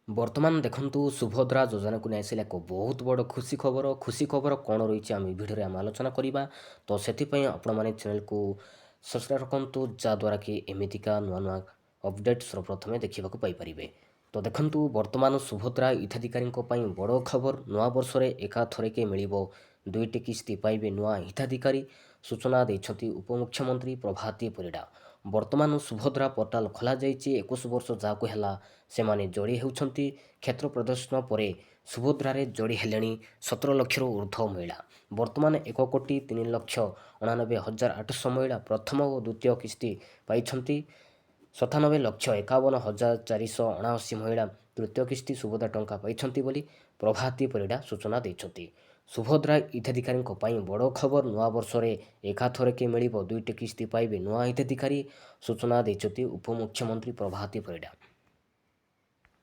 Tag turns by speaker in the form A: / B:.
A: ବର୍ତ୍ତମାନ ଦେଖନ୍ତୁ, ସୁଭଦ୍ରା ଯୋଜନାକୁ ନେଇ ଆସିଲା ଏକ ବହୁତ ବଡ଼ ଖୁସି ଖବର। ଖୁସି ଖବର କ'ଣ ରହିଛି, ଆମେ ଭିଡ଼ିଓରେ ଆମେ ଆଲୋଚନା କରିବା। ତ ସେଥିପାଇଁ ଆପଣମାନେ ଚ୍ୟାନେଲକୁ ସବସ୍କ୍ରାଇବ୍ ରଖନ୍ତୁ, ଯାହାଦ୍ୱାରା କି ଏମିତିକା ନୂଆ ନୂଆ ଅପଡ଼େଟ୍ ସର୍ବପ୍ରଥମେ ଦେଖିବାକୁ ପାଇପାରିବେ। ତ ଦେଖନ୍ତୁ, ବର୍ତ୍ତମାନ ସୁଭଦ୍ରା ହିତାଧିକାରୀଙ୍କ ପାଇଁ ବଡ଼ ଖବର। ନୂଆ ବର୍ଷରେ ଏକାଥରକେ ମିଳିବ ଦୁଇଟି କିସ୍ତି, ପାଇବେ ନୂଆ ହିତାଧିକାରୀ, ସୂଚନା ଦେଇଛନ୍ତି ଉପମୁଖ୍ୟମନ୍ତ୍ରୀ ପ୍ରଭାତୀ ପରିଡ଼ା। ବର୍ତ୍ତମାନ ସୁଭଦ୍ରା ପୋର୍ଟାଲ ଖୋଲାଯାଇଛି। 21 ବର୍ଷ ଯାହାକୁ ହେଲା, ସେମାନେ ଯୋଡ଼ି ହେଉଛନ୍ତି। କ୍ଷେତ୍ର ପ୍ରଦର୍ଶନ ପରେ ସୁଭଦ୍ରାରେ ଯୋଡ଼ି ହେଲେଣି 17 ଲକ୍ଷରୁ ଉର୍ଦ୍ଧ୍ୱ ମହିଳା। ବର୍ତ୍ତମାନ 1 କୋଟି 3 ଲକ୍ଷ 89 ହଜାର 800 ମହିଳା ପ୍ରଥମ ଓ ଦ୍ୱିତୀୟ କିସ୍ତି ପାଇଛନ୍ତି। 97 ଲକ୍ଷ 51 ହଜାର 479 ମହିଳା ତୃତୀୟ କିସ୍ତି ସୁଭଦ୍ରା ଟଙ୍କା ପାଇଛନ୍ତି ବୋଲି ପ୍ରଭାତୀ ପରିଡ଼ା ସୂଚନା ଦେଇଛନ୍ତି। ସୁଭଦ୍ରା ହିତାଧିକାରୀଙ୍କ ପାଇଁ ବଡ଼ ଖବର। ନୂଆ ବର୍ଷରେ ଏକାଥରକେ ମିଳିବ ଦୁଇଟି କିସ୍ତି, ପାଇବେ ନୂଆ ହିତାଧିକାରୀ, ସୂଚନା ଦେଇଛନ୍ତି ଉପମୁଖ୍ୟମନ୍ତ୍ରୀ ପ୍ରଭାତୀ ପରିଡ଼ା।